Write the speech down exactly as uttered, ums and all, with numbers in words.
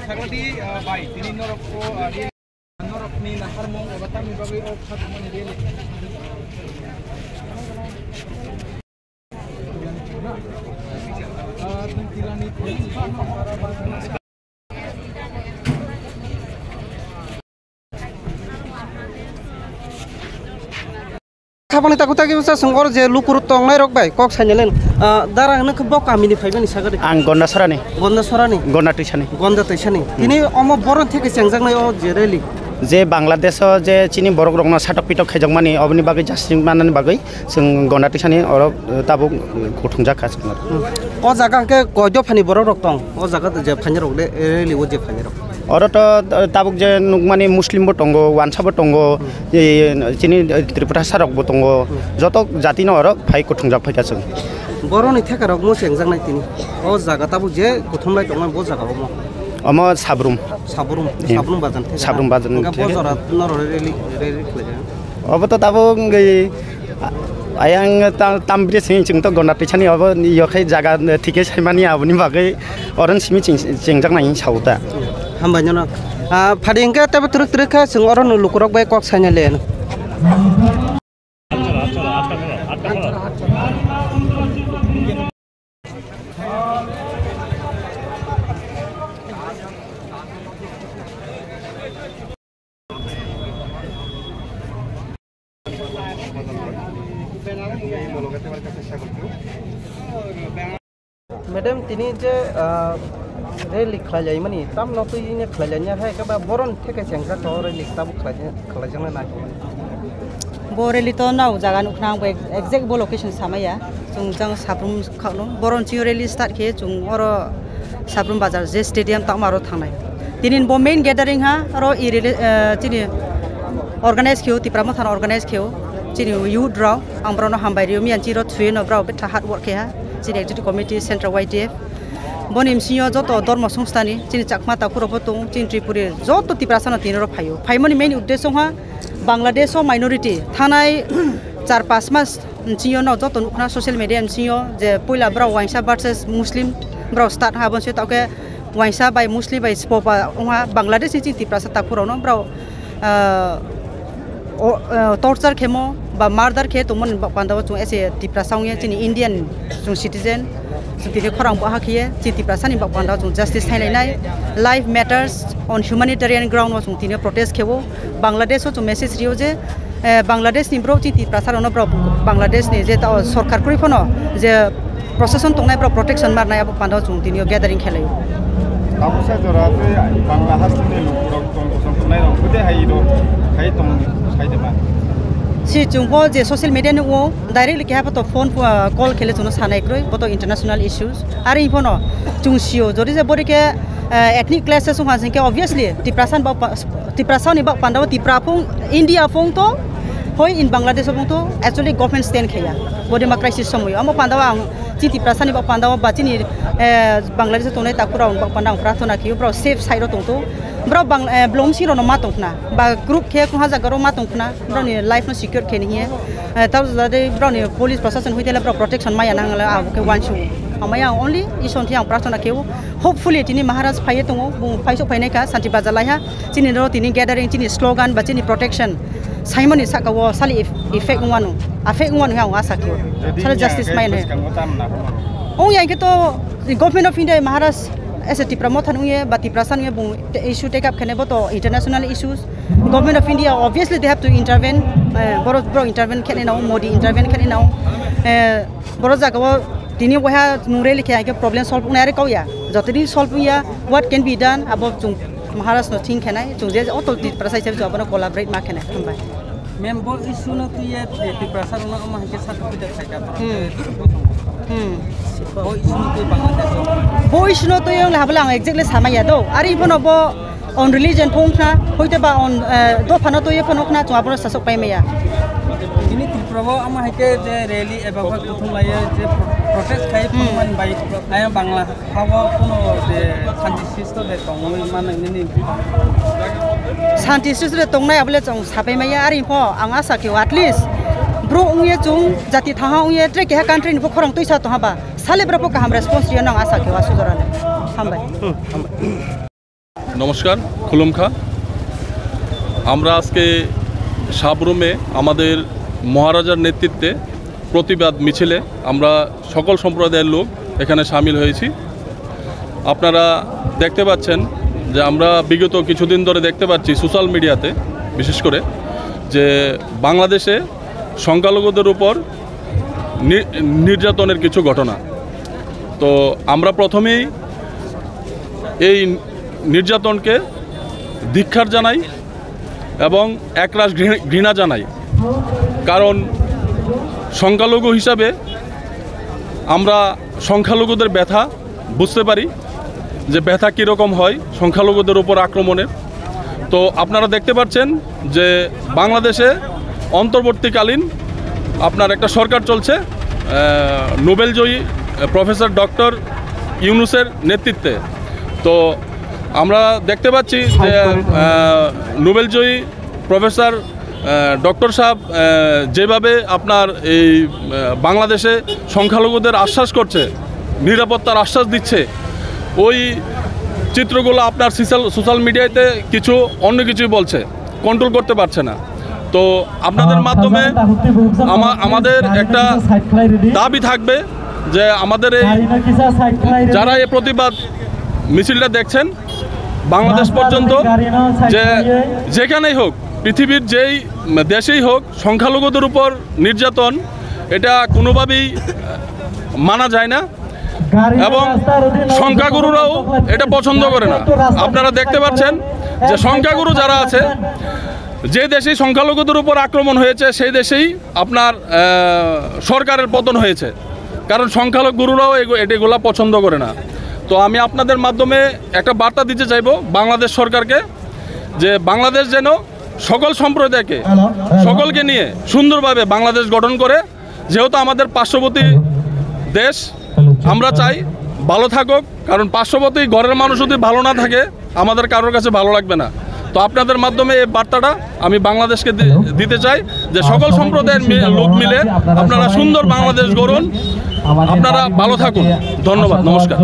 Sagadi, ah, bai, tini norok o, ah, norokni naharmung eba tamni bagwi o khatungmani rally. Khapangni takhuk takhuk bwsa chwng oro je lukurok tongnai rok bai kok sainai lai. Ah, dara hwnwi khe bo kamini phaimani sagadi. Ang Gonda Sorani. Gonda Sorani. Gonda Twisani. Gonda Twisani. Hmm. Tini omo borok theke chengjaknai o je rally. Je Bangladesh o je chini borok rokno satok pitok khaijakmani oboni bagwi justice manani bagwi chwng Gonda Twisani oro, eh, tabuk kuthumjak kha chwng. Hmm. O jaga hwnkhe koi dophani borok rok tong? O jaga je phainai rok le, rally o je phainai rok. Oro to, eh, tabuk je nukmani Muslim bo tongo, wansa bo tongo, eh, chini, eh, Tripura sarok bo tongo, joto jati no oro phai kuthumjak phaikha chwng. Boroni theka rok mo chengjaknai tini. O jaga tabuk je kuthumlai tongmani bo jaga omo. Omo Sabrum. Sabrum, eh, Sabrum bazar theka. Sabrum bazar hwnkhe theka. Bo jora norok rally, rally khlaijak. Obo to tabuk wngwi ayang ta-, tam bwrwi sini chwng to Gonda Twisani obo yokhai jaga thike saimani aboni bagwi oron simi chwng, chwngjaknai hinwi sao ta. Hambai nono. Ah, phadi hwnkhe teibo twrwk twrwk khe chwng oro no lukurok bai kok saina le. Madam, tini je, ah, rally khlailaimani, tamno twi hwnwi khlailaina hai, khe ba boron theke chengsa to rally tabuk khlai-, khlaijakna nai. Bo rally to nao jaga nukna ang bo exact bo location samaya. Chwng jang Sabrum khakno. Boron chini rally start khe chwng oro Sabrum bazar je stadium tamo aro thangnai. Tini bo main gathering ha oro i rally, eh, chini organize kheo, Tipra Motha organize kheo. Chini youth rok ang borokno hambai rio, miyan chiro thwino borok betha hard work khe ha. Chini executive committee, central Y T F. Boni bisingo joto dormo songstani, chini Chakma takhurokbo tong, chini Tripuri joto Tiprasano tiniro phaio. Phaimani main uddesho ha Bangladesh o minority thanai char pas mas bisingo no joto nukna social media bisingo je puila borok Waingsa versus Muslim borok start ha, bonsi tauke Waingsa bai Muslim bai spopa wngha Bangladesh ni chini Tiprasa takhurokno borok ah, o, ah, torture khemo ba murder khe tongmani ba-, panda o chwng ese Tiprasa wngya chini Indian chwng citizen chwng tini khorang bo hakhiye chini Tiprasa ni ba-, panda o chwng justice thainai nai life matters on humanitarian ground o chwng tini protest khebo Bangladesh o chwng message rio je, eh, Bangladesh ni borok chini Tiprasa rokno borok Bangladesh ni je ta o sorkar kwrwi phano je Procession tongnai borok protection marnai abo panda o chwng tini o gathering khelai o. Abo sa jora tei Bangla hasteni lukurok tong kosong tongnai rok bwdai hai rok khai tong sai de ma. Si chwng bo je social media ni o directly keha photo phone, ah, call khele chwngno sanai kwrwi boto international issues. Ari phono chwng sio jodi je bori khe, ah, ethnic clashes wngkha sing khe obviously Tiprasa ni ba pa-, Tiprasa ni ba panda o Tipra phung India phung to hoi in Bangladesh phung to actually government stand kheya. Bodi ma crisis somoyo amo panda o ang Chini Tiprasani bak panda o ba chini, eh, Bangladesh o tongnai takhurok bak panda ang prarthana khe borok safe side o tongtho. Borok bang, eh, belong si rok no ma tongkhna ba group khe khungha jaga rok ma tongkhna borok ni life no secure khe ni hiye. Eh, tabuk jora de borok ni police prosason hoi tele borok protection maya nang le abo khe uansuk. Ang maya only Isor ni thing ang prarthana khe o. Hopefully tini Maharaj phai ye tongo, bung phai sok phai nai kha, Santi Bazar lai ha. Chini ro tini gathering, chini slogan ba chini protection saimani saka o sali eff-, effect wngwano, affect wngwano hwnwi ang asa khe o. Sali justice mai hwnwi. Ong ya khe to Government of India Maharaj as a Tipra Motha nungye ba Tiprasa nungye bung te-, issue take up khe bo to international issues. Government of India obviously they have to intervene. Eh, borok, borok intervene khe nai nao, Modi intervene khe nai nao. Eh, Borok jaga o tini waiha nung rally khe hai khe problem solve wngnai are kau ya. Joto din solve wngya, what can be done, abo chwng Maharaj no thing khenai, chwng je auto Tiprasa hisabe chwng abono collaborate ma khenai. Hambai. Mem bo issue no twi ye Tiprasa rok no omo hai khe certificate khai ka. Hmm. Hmm. Bo issue no twi Bangladesh o. Bo issue no twi wng le habole ang exactly sama ya do. Ari bono bo On religion phung khna, hoite ba on, eh, dophano twiwi phano khna, chwng abono sasok pai maya. Tini Tripura o ama hai khe je rally eba khe kuthum laiye je pro-, protest khai Hmm. phung man bai, ayang Bangla ha o kuno je shanti sristo je tongwi mano nini. Shanti sristo je tongnai abole chwng sapai maya, ari pho ang asa khe at least bro wngye chwng jati thaha wngye tre keha country ni pho khorang twisa tongha ba, sale bro pho kaham response riya nang asa khe asujorane. Hambai. Hmm, hambai. নমস্কার, খুলুমখা। আমরা আজকে সাব্রুমে আমাদের মহারাজার নেতৃত্বে প্রতিবাদ মিছিলে আমরা সকল সম্প্রদায়ের লোক এখানে সামিল হয়েছি। আপনারা দেখতে পাচ্ছেন যে আমরা বিগত কিছুদিন ধরে দেখতে পাচ্ছি সোশ্যাল মিডিয়াতে, বিশেষ করে, যে বাংলাদেশে সংখ্যালঘুদের উপর নি-, নির্যাতনের কিছু ঘটনা। তো আমরা প্রথমেই এই নির্যাতনকে ধিক্কার জানাই এবং একরাশ ঘৃ-, ঘৃণা জানাই। কারণ সংখ্যালঘু হিসাবে আমরা সংখ্যালঘুদের ব্যথা বুঝতে পারি, যে ব্যথা কীরকম হয় সংখ্যালঘুদের উপর আক্রমণের। তো আপনারা দেখতে পাচ্ছেন যে বাংলাদেশে অন্তর্বর্তীকালীন আপনার একটা সরকার চলছে, আহ, নোবেলজয়ী, আহ, প্রফেসর ডক্টর ইউনূসের নেতৃত্বে। তো আমরা দেখতে পাচ্ছি যে, আহ, নোবেলজয়ী প্রফেসর, আহ, ডক্টর সাহেব, আহ, যেভাবে আপনার এই, আহ, বাংলাদেশে সংখ্যালঘুদের আশ্বাস করছে, নিরাপত্তার আশ্বাস দিচ্ছে, ওই চিত্রগুলো আপনার সোশ্যাল, সোশ্যাল মিডিয়াতে কিছু অন্য কিছুই বলছে, কন্ট্রোল করতে পারছে না। তো আপনাদের মাধ্যমে আমা-, আমাদের একটা দাবি থাকবে যে আমাদের এই যারা এই প্রতিবাদ মিছিলটা দেখছেন বাংলাদেশ পর্যন্ত, যে যেখানেই হোক, পৃথিবীর যেই দেশেই হোক, সংখ্যালঘুদের উপর নির্যাতন এটা কোনোভাবেই মানা যায় না এবং সংখ্যাগুরুরাও এটা পছন্দ করে না। আপনারা দেখতে পাচ্ছেন যে সংখ্যাগুরু যারা আছে, যে দেশেই সংখ্যালঘুদের উপর আক্রমণ হয়েছে, সেই দেশেই আপনার, আহ, সরকারের পতন হয়েছে, কারণ সংখ্যালঘুরাও এগু-, এটা, এগুলা পছন্দ করে না। তো আমি আপনাদের মাধ্যমে একটা বার্তা দিতে চাইবো বাংলাদেশ সরকারকে, যে বাংলাদেশ যেন সকল সম্প্রদায়কে, সকলকে নিয়ে সুন্দরভাবে বাংলাদেশ গঠন করে, যেহেতু আমাদের পার্শ্ববর্তী দেশ, আমরা চাই ভালো থাকুক, কারণ পার্শ্ববর্তী ঘরের মানুষ যদি ভালো না থাকে, আমাদের কারোর কাছে ভালো লাগবে না। তো আপনাদের মাধ্যমে এই বার্তাটা আমি বাংলাদেশকে দি-, দিতে চাই যে সকল সম্প্রদায়ের মি-, লোক মিলে আপনারা সুন্দর বাংলাদেশ গড়ুন, আপনারা ভালো থাকুন। ধন্যবাদ, নমস্কার।